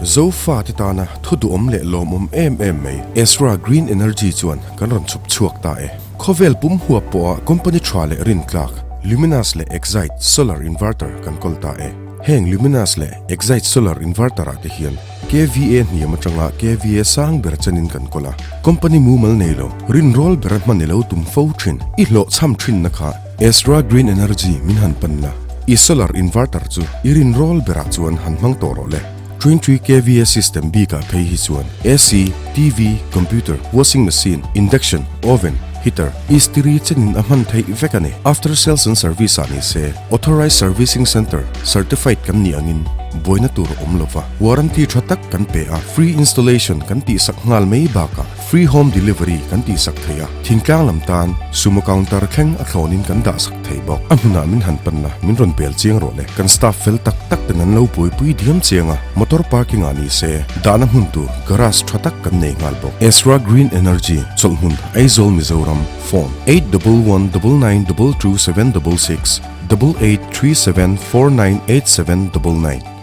Zofa te tana thu duhawm leh lawmawm em em mai Ezra Green Energy chuan kan rawn chhup chhuak ta e. Khawvel pum huap pawha company tha leh rintlak Luminous leh Exide Solar Inverter kan kawl ta e. Heng Luminous leh Exide Solar Inverter ah te hian KVA hniam atanga KVA sang ber chenin kan kawl a. Company mumal nei lo, rinrawl bera hman i lo tum fo thin, i hlawhchham thinna kha Ezra Green Energy min han pan la, i solar inverter chu i rinrawl berah chuan han hmang tawh rawh le. 23 KVA system bikah phei hi chuan AC, TV, computer, washing machine, induction, oven, heater, istiri chenin a hman theih vek a ni. After sales and service ah ni se, Authorized Servicing Centre certified kan nih angin buaina tur a awm lova, warranty tha tak kan pe a, free installation kan tihsak nghal mai bakah free home delivery kan tihsak thei a, thingtlang lam tan sumo counter thleng a thlawnin kan dahsak thei bawk. A hmunah min han pan la, min rawn pel chiang rawh le. Kan staff fel tak tak ten an lo buaipui diam chiang a, motor parking ah ni se, dahna hmun tur garage tha tak kan nei nghal bawk. Ezra Green Energy, Chawlhhmun, Aizawl, Mizoram. Phone, 8119922766, 8837498799.